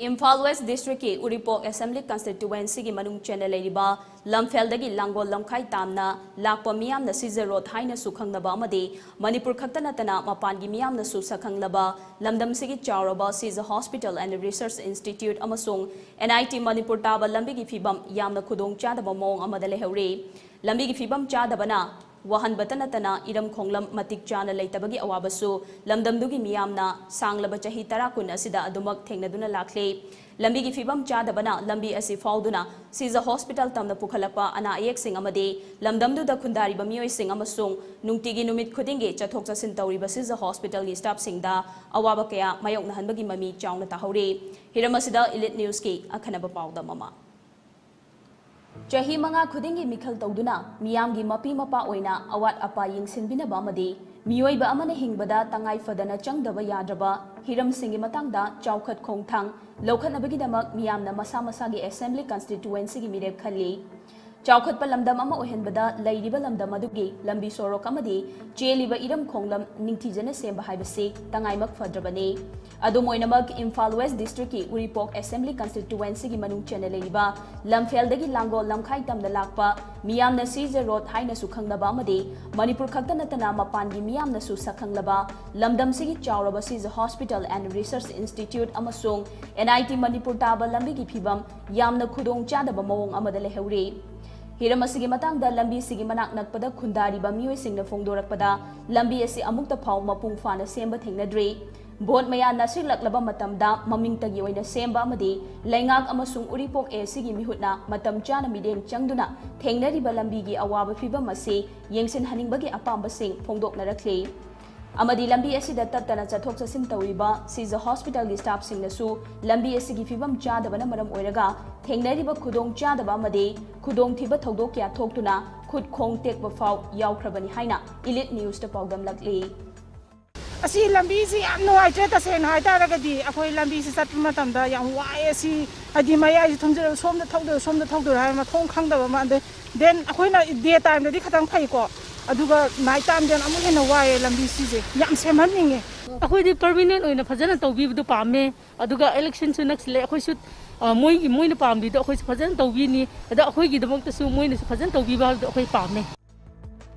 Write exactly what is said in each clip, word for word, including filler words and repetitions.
Imphal west ꯗꯤꯁꯇ꯭ꯔꯤꯛꯀꯤ ꯎꯔꯤꯄꯣꯛ assembly ꯀꯟꯁꯇꯤꯇ꯭ꯌꯨꯑꯦꯟꯁꯤꯒꯤ ꯃꯅꯨꯡ ꯆꯟꯅ ꯂꯩꯔꯤꯕ ꯂꯝꯐꯦꯜꯗꯒꯤ ꯂꯥꯡꯒꯣꯜ ꯂꯝꯈꯥꯏ ꯇꯥꯝꯅ ꯂꯥꯛꯄ ꯃꯤꯌꯥꯝꯅ ꯁꯤꯖ ꯔꯣꯗ ꯍꯥꯏꯅꯁꯨ ꯈꯪꯅꯕ ꯑꯃꯗꯤ ꯃꯅꯤꯄꯨꯔ ꯈꯛꯇ ꯅꯠꯇꯅ ꯃꯄꯥꯟꯒꯤ ꯃꯤꯌꯥꯝꯅꯁꯨ ꯁꯛꯈꯪꯂꯕ ꯂꯝꯗꯝꯁꯤꯒꯤ ꯆꯥꯎꯔꯕ ꯁꯤꯖ ꯍꯣꯁꯄꯤꯇꯥꯜ ꯑꯦꯟ ꯔꯤꯁꯔꯆ ꯏꯟꯁꯇꯤꯇ꯭ꯌꯨꯠ ꯑꯃꯁꯨꯡ ꯑꯦꯟ ꯑꯥꯏ ꯇꯤ ꯃꯅꯤꯄꯨꯔ ꯇꯥꯕ ꯂꯝꯕꯤꯒꯤ ꯐꯤꯕꯝ ꯌꯥꯝꯅ ꯈꯨꯗꯣꯡ ꯆꯥꯗꯕ ꯃꯑꯣꯡ ꯑꯃꯗ ꯂꯩꯍꯧꯔꯤ꯫ ꯂꯝꯕꯤꯒꯤ ꯐꯤꯕꯝ ꯆꯥꯗꯕꯅ ꯋꯥꯍꯟꯕꯇ ꯅꯠꯇꯅ ꯏꯔꯝ ꯈꯣꯡꯂꯝ ꯃꯇꯤꯛ ꯆꯥꯅ ꯂꯩꯇꯕꯒꯤ ꯑꯋꯥꯕꯁꯨ ꯂꯝꯗꯝꯗꯨꯒꯤ ꯃꯤꯌꯥꯝꯅ ꯁꯥꯡꯂꯕ ꯆꯍꯤ ꯇꯔꯥ ꯀꯨꯟ ꯑꯁꯤꯗ ꯑꯗꯨꯃꯛ ꯊꯦꯡꯅꯗꯨꯅ ꯂꯥꯛꯂꯤ꯫ ꯂꯝꯕꯤꯒꯤ ꯐꯤꯕꯝ ꯆꯥꯗꯕꯅ ꯂꯝꯕꯤ ꯑꯁꯤ ꯐꯥꯎꯗꯨꯅ ꯁꯤꯖ ꯍꯣꯁꯄꯤꯇꯥꯜ ꯇꯝꯅ ꯄꯨꯈꯠꯂꯛꯄ ꯑꯅꯥ ꯑꯌꯦꯛꯁꯤꯡ ꯑꯃꯗꯤ ꯂꯝꯗꯝꯗꯨꯗ ꯈꯨꯟꯗꯥꯔꯤꯕ ꯃꯤꯑꯣꯏꯁꯤꯡ ꯑꯃꯁꯨꯡ ꯅꯨꯡꯇꯤꯒꯤ ꯅꯨꯃꯤꯠ ꯈꯨꯗꯤꯡꯒꯤ ꯆꯠꯊꯣꯛ ꯆꯠꯁꯤꯟ ꯇꯧꯔꯤꯕ ꯁꯤꯖ ꯍꯣꯁꯄꯤꯇꯥꯜꯒꯤ ꯁ꯭ꯇꯥꯐꯁꯤꯡꯗ ꯑꯋꯥꯕ ꯀꯌꯥ ꯃꯥꯌꯣꯛꯅꯍꯟꯕꯒꯤ ꯃꯃꯤ ꯆꯥꯎꯅ ꯇꯥꯍꯧꯔꯤ꯫ ꯍꯤꯔꯝ ꯑꯁꯤꯗ ꯏꯂꯤꯠ ꯅ꯭ꯌꯨꯁꯀꯤ ꯑꯈꯟꯅꯕ ꯄꯥꯎꯗꯝ ꯑꯃ꯫ ꯆꯍꯤ ꯃꯉꯥ ꯈꯨꯗꯤꯡꯒꯤ ꯃꯤꯈꯜ ꯇꯧꯗꯨꯅ ꯃꯤꯌꯥꯝꯒꯤ ꯃꯄꯤ ꯃꯄꯥ ꯑꯣꯏꯅ ꯑꯋꯥꯠ ꯑꯄꯥ ꯌꯦꯡꯁꯤꯟꯕꯤꯅꯕ ꯑꯃꯗꯤ ꯃꯤꯑꯣꯏꯕ ꯑꯃꯅ ꯍꯤꯡꯕꯗ ꯇꯉꯥꯏ ꯐꯗꯅ ꯆꯪꯗꯕ ꯌꯥꯗ꯭ꯔꯕ ꯍꯤꯔꯝꯁꯤꯡꯒꯤ ꯃꯇꯥꯡꯗ ꯆꯥꯎꯈꯠ ꯈꯣꯡꯊꯥꯡ ꯂꯧꯈꯠꯅꯕꯒꯤꯗꯃꯛ ꯃꯤꯌꯥꯝꯅ ꯃꯁꯥ ꯃꯁꯥꯒꯤ ꯑꯦꯁꯦꯝꯕ꯭ꯂꯤ ꯀꯟꯁꯇꯤꯇ꯭ꯌꯨꯑꯦꯟꯁꯤꯒꯤ ꯃꯤꯔꯦꯞ ꯈꯜꯂꯤ꯫ ꯆꯥꯎꯈꯠꯄ ꯂꯝꯗꯝ ꯑꯃ ꯑꯣꯏꯍꯟꯕꯗ ꯂꯩꯔꯤꯕ ꯂꯝꯗꯝ ꯑꯗꯨꯒꯤ ꯂꯝꯕꯤ ꯁꯣꯔꯣꯛ ꯑꯃꯗꯤ ꯆꯦꯜꯂꯤꯕ ꯏꯔꯝ ꯈꯣꯡꯂꯝ ꯅꯤꯡꯊꯤꯖꯅ ꯁꯦꯝꯕ ꯍꯥꯏꯕꯁꯤ ꯇꯉꯥꯏꯃꯛ ꯐꯗ꯭ꯔꯕꯅꯤ꯫ ꯑꯗꯨꯝ ꯑꯣꯏꯅꯃꯛ, ꯏꯝꯐꯥꯜ ꯋꯦꯁ ꯗꯤꯁꯇ꯭ꯔꯤꯛꯀꯤ ꯎꯔꯤꯄꯣꯛ ꯑꯦꯁꯦꯝꯕ꯭ꯂꯤ ꯀꯟꯁꯇꯤꯇ꯭ꯌꯨꯑꯦꯟꯁꯤꯒꯤ ꯃꯅꯨꯡ ꯆꯟꯅ ꯂꯩꯔꯤꯕ ꯂꯝꯐꯦꯜꯗꯒꯤ ꯂꯥꯡꯒꯣꯜ ꯂꯝꯈꯥꯏ ꯇꯝꯗ ꯂꯥꯛꯄ ꯃꯤꯌꯥꯝꯅ ꯁꯤꯖ ꯔꯣꯗ ꯍꯥꯏꯅꯁꯨ ꯈꯪꯅꯕ ꯑꯃꯗꯤ ꯃꯅꯤꯄꯨꯔ ꯈꯛꯇ ꯅꯠꯇꯅ ꯃꯄꯥꯟꯒꯤ ꯃꯤꯌꯥꯝꯅꯁꯨ ꯁꯛꯈꯪꯂꯕ ꯂꯝꯗꯝꯁꯤꯒꯤ ꯆꯥꯎꯔꯕ ꯁꯤꯖ ꯍꯣꯁꯄꯤꯇꯥꯜ ꯑꯦꯟ ꯔꯤꯁꯔꯆ ꯏꯟꯁꯇꯤꯇ꯭ꯌꯨꯠ ꯑꯃꯁꯨꯡ ꯑꯦꯟ ꯑꯥꯏ ꯇꯤ ꯃꯅꯤꯄꯨꯔ ꯇꯥꯕ ꯂꯝꯕꯤꯒꯤ ꯐꯤꯕꯝ ꯌꯥꯝꯅ ꯈꯨꯗꯣꯡ ꯆꯥꯗꯕ ꯃꯑꯣꯡ ꯑꯃꯗ ꯂꯩꯍꯧꯔꯤ꯫ ꯍꯤꯔꯝ ꯑꯁꯤꯒꯤ ꯃꯇꯥꯡꯗ ꯂꯝꯕꯤꯁꯤꯒꯤ ꯃꯅꯥꯛ ꯅꯛꯄꯗ ꯈꯨꯟꯗꯥꯔꯤꯕ ꯃꯤꯑꯣꯏꯁꯤꯡꯅ ꯐꯣꯡꯗꯣꯔꯛꯄꯗ, ꯂꯝꯕꯤ ꯑꯁꯤ ꯑꯃꯨꯛꯇ ꯐꯥꯎ ꯃꯄꯨꯡ ꯐꯥꯅ ꯁꯦꯝꯕ ꯊꯦꯡꯅꯗ꯭ꯔꯤ꯫ ꯚꯣꯠ ꯃꯌꯥ ꯅꯛꯁꯤꯜꯂꯛꯂꯕ ꯃꯇꯝꯗ ꯃꯃꯤꯡꯇꯒꯤ ꯑꯣꯏꯅ ꯁꯦꯝꯕ ꯑꯃꯗꯤ ꯂꯩꯉꯥꯛ ꯑꯃꯁꯨꯡ ꯎꯔꯤꯄꯣꯛ ꯑꯦ ꯁꯤꯒꯤ ꯃꯤꯍꯨꯠꯅ ꯃꯇꯝ ꯆꯥꯅ ꯃꯤꯠꯌꯦꯡ ꯆꯪꯗꯨꯅ ꯊꯦꯡꯅꯔꯤꯕ ꯂꯝꯕꯤꯒꯤ ꯑꯋꯥꯕ ꯐꯤꯕꯝ ꯑꯁꯤ ꯌꯦꯡꯁꯤꯟꯍꯟꯅꯤꯡꯕꯒꯤ ꯑꯄꯥꯝꯕꯁꯤꯡ ꯐꯣꯡꯗꯣꯛꯅꯔꯛꯂꯤ꯫ ꯑꯃꯗꯤ ꯂꯝꯕꯤ ꯑꯁꯤꯗ ꯇꯠꯇꯅ ꯆꯠꯊꯣꯛ ꯆꯠꯁꯤꯟ ꯇꯧꯔꯤꯕ ꯁꯤꯖ ꯍꯣꯁꯄꯤꯇꯥꯜꯒꯤ ꯁ꯭ꯇꯥꯐꯁꯤꯡꯅꯁꯨ ꯂꯝꯕꯤ ꯑꯁꯤꯒꯤ ꯐꯤꯕꯝ ꯆꯥꯗꯕꯅ ꯃꯔꯝ ꯑꯣꯏꯔꯒ ꯊꯦꯡꯅꯔꯤꯕ ꯈꯨꯗꯣꯡ ꯆꯥꯗꯕ ꯑꯃꯗꯤ ꯈꯨꯗꯣꯡꯊꯤꯕ ꯊꯧꯗꯣꯛ ꯀꯌꯥ ꯊꯣꯛꯇꯨꯅ ꯈꯨꯠ ꯈꯣꯡ ꯇꯦꯛꯄ ꯐꯥꯎ ꯌꯥꯎꯈ꯭ꯔꯕꯅꯤ ꯍꯥꯏꯅ ꯏꯂꯤꯠ ꯅ꯭ꯌꯨꯁꯇ ꯄꯥꯎꯗꯝꯂꯛꯂꯤ꯫ ꯑꯁꯤ ꯂꯝꯕꯤꯁꯤ ꯌꯥꯝ ꯅꯨꯡꯉꯥꯏꯇ꯭ꯔꯦ꯫ ꯇꯁꯦꯡꯅ ꯍꯥꯏꯇꯥꯔꯒꯗꯤ ꯑꯩꯈꯣꯏ ꯂꯝꯕꯤꯁꯤ ꯆꯠꯄ ꯃꯇꯝꯗ ꯌꯥꯝ ꯋꯥꯏꯑꯦ꯫ ꯁꯤ ꯍꯥꯏꯗꯤ ꯃꯌꯥꯏꯁꯤ ꯊꯨꯝꯖꯤꯜꯂꯒ ꯁꯣꯝꯗ ꯊꯧꯗꯣꯏꯔꯣ, ꯁꯣꯝꯗ ꯊꯧꯗꯣꯏꯔꯣ ꯍꯥꯏꯕ ꯃꯊꯣꯡ ꯈꯪꯗꯕ ꯑꯃ꯫ ꯑꯗꯩ ꯗꯦꯟ ꯑꯩꯈꯣꯏꯅ ꯗꯦ ꯇꯥꯏꯝꯗꯗꯤ ꯈꯤꯇꯪ ꯐꯩꯀꯣ, ꯑꯗꯨꯒ ꯅꯥꯏꯠ ꯇꯥꯏꯝꯗꯅ ꯑꯃꯨꯛ ꯍꯦꯟꯅ ꯋꯥꯏꯑꯦ ꯂꯝꯕꯤꯁꯤꯁꯦ꯫ ꯌꯥꯝ ꯁꯦꯝꯍꯟꯅꯤꯡꯉꯦ꯫ ꯑꯩꯈꯣꯏꯗꯤ ꯄꯔꯃꯤꯅꯦꯟ ꯑꯣꯏꯅ ꯐꯖꯅ ꯇꯧꯕꯤꯕꯗꯣ ꯄꯥꯝꯃꯦ꯫ ꯑꯗꯨꯒ ꯏꯂꯦꯛꯁꯟꯁꯨ ꯅꯛꯁꯤꯜꯂꯦ꯫ ꯑꯩꯈꯣꯏꯁꯨ, ꯑ, ꯃꯣꯏꯒꯤ, ꯃꯣꯏꯅ ꯄꯥꯝꯕꯤꯗꯣ ꯑꯩꯈꯣꯏꯁꯨ ꯐꯖꯅ ꯇꯧꯕꯤꯅꯤ꯫ ꯑꯗ ꯑꯩꯈꯣꯏꯒꯤꯗꯃꯛꯇꯁꯨ ꯃꯣꯏꯅꯁꯨ ꯐꯖꯅ ꯇꯧꯕꯤꯕ ꯍꯥꯏꯕꯗꯣ ꯑꯩꯈꯣꯏ ꯄꯥꯝꯃꯦ꯫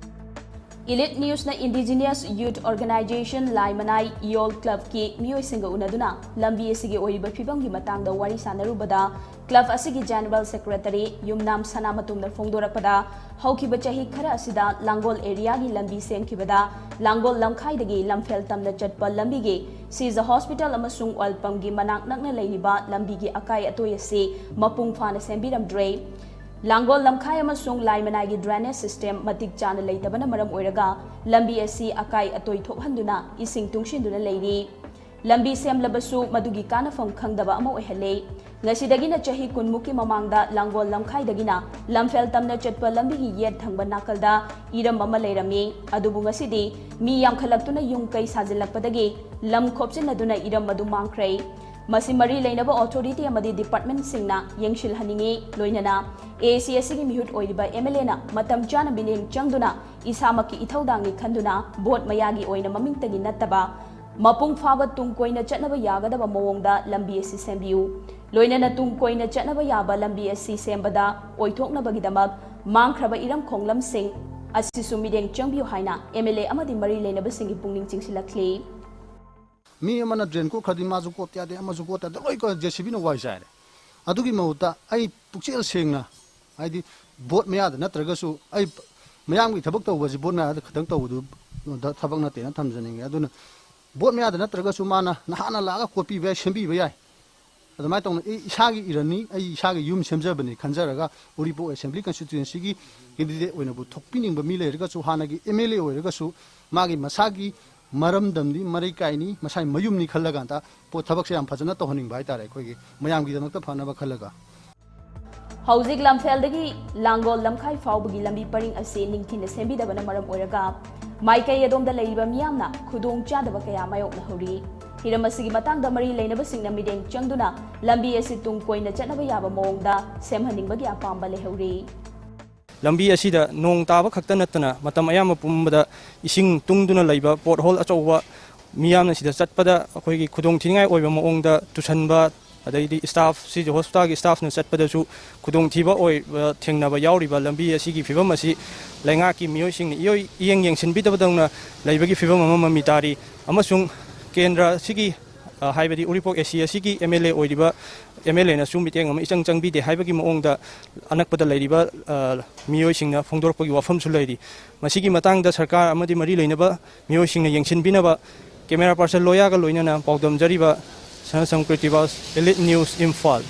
Elite Newsꯅ Indigenous Youth Organization ꯂꯥꯏꯃꯅꯥꯏ ꯏꯌꯣꯜ ꯀ꯭ꯂꯕꯀꯤ ꯃꯤꯑꯣꯏꯁꯤꯡꯒ ꯎꯅꯗꯨꯅ ꯂꯝꯕꯤ ꯑꯁꯤꯒꯤ ꯑꯣꯏꯔꯤꯕ ꯐꯤꯕꯝꯒꯤ ꯃꯇꯥꯡꯗ ꯋꯥꯔꯤ ꯁꯥꯟꯅꯔꯨꯕꯗ, ꯀ꯭ꯂꯕ ꯑꯁꯤꯒꯤ ꯖꯦꯅꯔꯦꯜ ꯁꯦꯀ꯭ꯔꯦꯇꯔꯤ ꯌꯨꯝꯅꯥꯝ ꯁꯅꯥꯃꯇꯣꯝꯅ ꯐꯣꯡꯗꯣꯔꯛꯄꯗ, ꯍꯧꯈꯤꯕ ꯆꯍꯤ ꯈꯔ ꯑꯁꯤꯗ ꯂꯥꯡꯒꯣꯜ ꯑꯦꯔꯤꯌꯥꯒꯤ ꯂꯝꯕꯤ ꯁꯦꯝꯈꯤꯕꯗ ꯂꯥꯡꯒꯣꯜ ꯂꯝꯈꯥꯏꯗꯒꯤ ꯂꯝꯐꯦꯜ ꯇꯝꯅ ꯆꯠꯄ ꯂꯝꯕꯤꯒꯤ ꯁꯤꯖ ꯍꯣꯁꯄꯤꯇꯥꯜ ꯑꯃꯁꯨꯡ ꯑꯣꯏꯜ ꯄꯝꯒꯤ ꯃꯅꯥꯛ ꯅꯛꯅ ꯂꯩꯔꯤꯕ ꯂꯝꯕꯤꯒꯤ ꯑꯀꯥꯏ ꯑꯇꯣꯏ ꯑꯁꯤ ꯃꯄꯨꯡ ꯐꯥꯅ ꯁꯦꯝꯕꯤꯔꯝꯗ꯭ꯔꯦ꯫ ꯂꯥꯡꯒꯣꯜ ꯂꯝꯈꯥꯏ ꯑꯃꯁꯨꯡ ꯂꯥꯏꯃꯅꯥꯏꯒꯤ ꯗ꯭ꯔꯦꯅꯦꯖ ꯁꯤꯁꯇꯦꯝ ꯃꯇꯤꯛ ꯆꯥꯅ ꯂꯩꯇꯕꯅ ꯃꯔꯝ ꯑꯣꯏꯔꯒ ꯂꯝꯕꯤ ꯑꯁꯤ ꯑꯀꯥꯏ ꯑꯇꯣꯏ ꯊꯣꯛꯍꯟꯗꯨꯅ ꯏꯁꯤꯡ ꯇꯨꯡꯁꯤꯟꯗꯨꯅ ꯂꯩꯔꯤ꯫ ꯂꯝꯕꯤ ꯁꯦꯝꯂꯕꯁꯨ ꯃꯗꯨꯒꯤ ꯀꯥꯟꯅꯐꯝ ꯈꯪꯗꯕ ꯑꯃ ꯑꯣꯏꯍꯜꯂꯦ꯫ ꯉꯁꯤꯗꯒꯤꯅ ꯆꯍꯤ ꯀꯨꯟꯃꯨꯛꯀꯤ ꯃꯃꯥꯡꯗ ꯂꯥꯡꯒꯣꯜ ꯂꯝꯈꯥꯏꯗꯒꯤꯅ ꯂꯝꯐꯦꯜ ꯇꯝꯅ ꯆꯠꯄ ꯂꯝꯕꯤꯒꯤ ꯌꯦꯠ ꯊꯪꯕ ꯅꯥꯀꯜꯗ ꯏꯔꯝ ꯑꯃ ꯂꯩꯔꯝꯃꯤ꯫ ꯑꯗꯨꯕꯨ ꯉꯁꯤꯗꯤ ꯃꯤ ꯌꯥꯝꯈꯠꯂꯛꯇꯨꯅ ꯌꯨꯝ ꯀꯩ ꯁꯥꯖꯤꯜꯂꯛꯄꯗꯒꯤ ꯂꯝ ꯈꯣꯞꯆꯤꯟꯅꯗꯨꯅ ꯏꯔꯝ ꯑꯗꯨ ꯃꯥꯡꯈ꯭ꯔꯦ꯫ ꯃꯁꯤ ꯃꯔꯤ ꯂꯩꯅꯕ ꯑꯣꯊꯣꯔꯤꯇꯤ ꯑꯃꯗꯤ ꯗꯤꯄꯥꯔꯠꯃꯦꯟꯠꯁꯤꯡꯅ ꯌꯦꯡꯁꯤꯜꯍꯟꯅꯤꯡꯏ꯫ ꯂꯣꯏꯅꯅ ꯑꯦ ꯑꯦ ꯁꯤ ꯑꯁꯤꯒꯤ ꯃꯤꯍꯨꯠ ꯑꯣꯏꯔꯤꯕ ꯑꯦꯝ ꯑꯦꯜ ꯑꯦꯅ ꯃꯇꯝ ꯆꯥꯅ ꯃꯤꯠꯌꯦꯡ ꯆꯪꯗꯨꯅ ꯏꯁꯥꯃꯛꯀꯤ ꯏꯊꯧꯗꯥꯡꯅꯤ ꯈꯟꯗꯨꯅ ꯚꯣꯠ ꯃꯌꯥꯒꯤ ꯑꯣꯏꯅ ꯃꯃꯤꯡꯇꯒꯤ ꯅꯠꯇꯕ ꯃꯄꯨꯡ ꯐꯥꯕ ꯇꯨꯡ ꯀꯣꯏꯅ ꯆꯠꯅꯕ ꯌꯥꯒꯗꯕ ꯃꯑꯣꯡꯗ ꯂꯝꯕꯤ ꯑꯁꯤ ꯁꯦꯝꯕꯤꯌꯨ꯫ ꯂꯣꯏꯅꯅ ꯇꯨꯡ ꯀꯣꯏꯅ ꯆꯠꯅꯕ ꯌꯥꯕ ꯂꯝꯕꯤ ꯑꯁꯤ ꯁꯦꯝꯕꯗ ꯑꯣꯏꯊꯣꯛꯅꯕꯒꯤꯗꯃꯛ ꯃꯥꯡꯈ꯭ꯔꯕ ꯏꯔꯝ ꯈꯣꯡꯂꯝꯁꯤꯡ ꯑꯁꯤꯁꯨ ꯃꯤꯠꯌꯦꯡ ꯆꯪꯕꯤꯌꯨ ꯍꯥꯏꯅ ꯑꯦꯝ ꯑꯦꯜ ꯑꯦ ꯑꯃꯗꯤ ꯃꯔꯤ ꯂꯩꯅꯕꯁꯤꯡꯒꯤ ꯄꯨꯛꯅꯤꯡ ꯆꯤꯡꯁꯤꯜꯂꯛꯂꯤ꯫ ꯃꯤ ꯑꯃꯅ ꯗ꯭ꯔꯦꯟ ꯀꯣꯠꯈ꯭ꯔꯗꯤ ꯃꯥꯁꯨ ꯀꯣꯠꯇ ꯌꯥꯗꯦ, ꯑꯃꯁꯨ ꯀꯣꯠꯇ ꯌꯥꯗꯦ, ꯂꯣꯏ ꯀꯣ-, ꯖꯦ ꯁꯤ ꯕꯤꯅ ꯋꯥꯏ ꯆꯥꯏꯔꯦ꯫ ꯑꯗꯨꯒꯤ ꯃꯍꯨꯠꯇ ꯑꯩ ꯄꯨꯛꯆꯦꯜ ꯁꯦꯡꯅ, ꯍꯥꯏꯗꯤ ꯚꯣꯠ ꯃꯌꯥꯗ ꯅꯠꯇ꯭ꯔꯒꯁꯨ ꯑꯩ ꯃꯌꯥꯝꯒꯤ ꯊꯕꯛ ꯇꯧꯕꯁꯤ ꯚꯣꯠ ꯃꯌꯥꯗ ꯈꯛꯇꯪ ꯇꯧꯕꯗꯨ ꯗ ꯊꯕꯛ ꯅꯠꯇꯦꯅ ꯊꯝꯖꯅꯤꯡꯉꯦ꯫ ꯑꯗꯨꯅ ꯚꯣꯠ ꯃꯌꯥꯗ ꯅꯠꯇ꯭ꯔꯒꯁꯨ ꯃꯥꯅ ꯅꯍꯥꯟꯅ ꯂꯥꯛꯑꯒ ꯀꯣꯠꯄꯤꯕ ꯌꯥꯏ, ꯁꯦꯝꯕꯤꯕ ꯌꯥꯏ꯫ ꯑꯗꯨꯃꯥꯏꯅ ꯇꯧꯅ ꯑꯩ ꯏꯁꯥꯒꯤ ꯏꯔꯟꯅꯤ, ꯑꯩ ꯏꯁꯥꯒꯤ ꯌꯨꯝ ꯁꯦꯝꯖꯕꯅꯤ ꯈꯟꯖꯔꯒ ꯎꯔꯤꯄꯣꯛ ꯑꯦꯁꯦꯝꯕ꯭ꯂꯤ ꯀꯟꯁꯇꯤꯇ꯭ꯋꯦꯟꯁꯤꯒꯤ ꯀꯦꯟꯗꯤꯗꯦꯠ ꯑꯣꯏꯅꯕꯨ ꯊꯣꯛꯄꯤꯅꯤꯡꯕ ꯃꯤ ꯂꯩꯔꯒꯁꯨ, ꯍꯥꯟꯅꯒꯤ ꯑꯦꯝ ꯑꯦꯜ ꯑꯦ ꯑꯣꯏꯔꯒꯁꯨ, ꯃꯥꯒꯤ ꯃꯁꯥꯒꯤ ꯃꯔꯝꯗꯝꯗꯤ ꯃꯔꯩꯀꯥꯏꯅꯤ, ꯃꯁꯥꯒꯤ ꯃꯌꯨꯝꯅꯤ ꯈꯜꯂꯀꯥꯟꯗ ꯄꯣꯠ ꯊꯕꯛꯁꯦ ꯌꯥꯝ ꯐꯖꯅ ꯇꯧꯍꯟꯅꯤꯡꯕ ꯍꯥꯏꯇꯥꯔꯦ, ꯑꯩꯈꯣꯏꯒꯤ ꯃꯌꯥꯝꯒꯤꯗꯃꯛꯇ ꯐꯅꯕ ꯈꯜꯂꯒ꯫ ꯍꯧꯖꯤꯛ ꯂꯝꯐꯦꯜꯗꯒꯤ ꯂꯥꯡꯒꯣꯜ ꯂꯝꯈꯥꯏ ꯐꯥꯎꯕꯒꯤ ꯂꯝꯕꯤ ꯄꯔꯤꯡ ꯑꯁꯤ ꯅꯤꯡꯊꯤꯅ ꯁꯦꯝꯕꯤꯗꯕꯅ ꯃꯔꯝ ꯑꯣꯏꯔꯒ ꯃꯥꯏꯀꯩ ꯑꯗꯣꯝꯗ ꯂꯩꯔꯤꯕ ꯃꯤꯌꯥꯝꯅ ꯈꯨꯗꯣꯡ ꯆꯥꯗꯕ ꯀꯌꯥ ꯃꯥꯌꯣꯛꯅꯍꯧꯔꯤ꯫ ꯍꯤꯔꯝ ꯑꯁꯤꯒꯤ ꯃꯇꯥꯡꯗ ꯃꯔꯤ ꯂꯩꯅꯕꯁꯤꯡꯅ ꯃꯤꯠꯌꯦꯡ ꯆꯪꯗꯨꯅ ꯂꯝꯕꯤ ꯑꯁꯤ ꯇꯨꯡ ꯀꯣꯏꯅ ꯆꯠꯅꯕ ꯌꯥꯕ ꯃꯑꯣꯡꯗ ꯁꯦꯝꯍꯟꯅꯤꯡꯕꯒꯤ ꯑꯄꯥꯝꯕ ꯂꯩꯍꯧꯔꯤ꯫ ꯂꯝꯕꯤ ꯑꯁꯤꯗ ꯅꯣꯡ ꯇꯥꯕ ꯈꯛꯇ ꯅꯠꯇꯅ ꯃꯇꯝ ꯑꯌꯥꯝꯕ ꯄꯨꯝꯕꯗ ꯏꯁꯤꯡ ꯇꯨꯡꯗꯨꯅ ꯂꯩꯕ, ꯄꯣꯠꯍꯣꯜ ꯑꯆꯧꯕ ꯃꯤꯌꯥꯝꯅ ꯁꯤꯗ ꯆꯠꯄꯗ ꯑꯩꯈꯣꯏꯒꯤ ꯈꯨꯗꯣꯡ ꯊꯤꯅꯤꯡꯉꯥꯏ ꯑꯣꯏꯕ ꯃꯑꯣꯡꯗ ꯇꯨꯁꯟꯕ, ꯑꯗꯩꯗꯤ staff, ꯁꯤꯁꯨ hospitalꯒꯤ staffꯅ ꯆꯠꯄꯗꯁꯨ ꯈꯨꯗꯣꯡꯊꯤꯕ ꯑꯣꯏꯕ ꯊꯦꯡꯅꯕ ꯌꯥꯎꯔꯤꯕ ꯂꯝꯕꯤ ꯑꯁꯤꯒꯤ ꯐꯤꯕꯝ ꯑꯁꯤ ꯂꯩꯉꯥꯛꯀꯤ ꯃꯤꯑꯣꯏꯁꯤꯡꯅ ꯏꯑꯣꯏ-, ꯏꯌꯦꯡ ꯌꯦꯡꯁꯤꯟꯕꯤꯗꯕꯗꯧꯅ ꯂꯩꯕꯒꯤ ꯐꯤꯕꯝ ꯑꯃ ꯃꯃꯤ ꯇꯥꯔꯤ꯫ ꯑꯃꯁꯨꯡ ꯀꯦꯟꯗ꯭ꯔ ꯑꯁꯤꯒꯤ, ꯑ, ꯍꯥꯏꯕꯗꯤ ꯎꯔꯤꯄꯣꯛ AC ꯑꯁꯤꯒꯤ MLA ꯑꯣꯏꯔꯤꯕ MLAꯅꯁꯨ ꯃꯤꯠꯌꯦꯡ ꯑꯃ ꯏꯆꯪ ꯆꯪꯕꯤꯗꯦ ꯍꯥꯏꯕꯒꯤ ꯃꯑꯣꯡꯗ ꯑꯅꯛꯄꯗ ꯂꯩꯔꯤꯕ, ꯑ, ꯃꯤꯑꯣꯏꯁꯤꯡꯅ ꯐꯣꯡꯗꯣꯔꯛꯄꯒꯤ ꯋꯥꯐꯝꯁꯨ ꯂꯩꯔꯤ꯫ ꯃꯁꯤꯒꯤ ꯃꯇꯥꯡꯗ ꯁꯔꯀꯥꯔ ꯑꯃꯗꯤ ꯃꯔꯤ ꯂꯩꯅꯕ ꯃꯤꯑꯣꯏꯁꯤꯡꯅ ꯌꯦꯡꯁꯤꯟꯕꯤꯅꯕ camera person ꯂꯣꯌꯥꯒ ꯂꯣꯏꯅꯅ ꯄꯥꯎꯗꯝꯖꯔꯤꯕ ꯁꯅꯥꯁꯝ ꯀ꯭ꯔꯤꯇꯤꯕꯥꯁ, Elite News, ꯏꯝꯐꯥꯜ꯫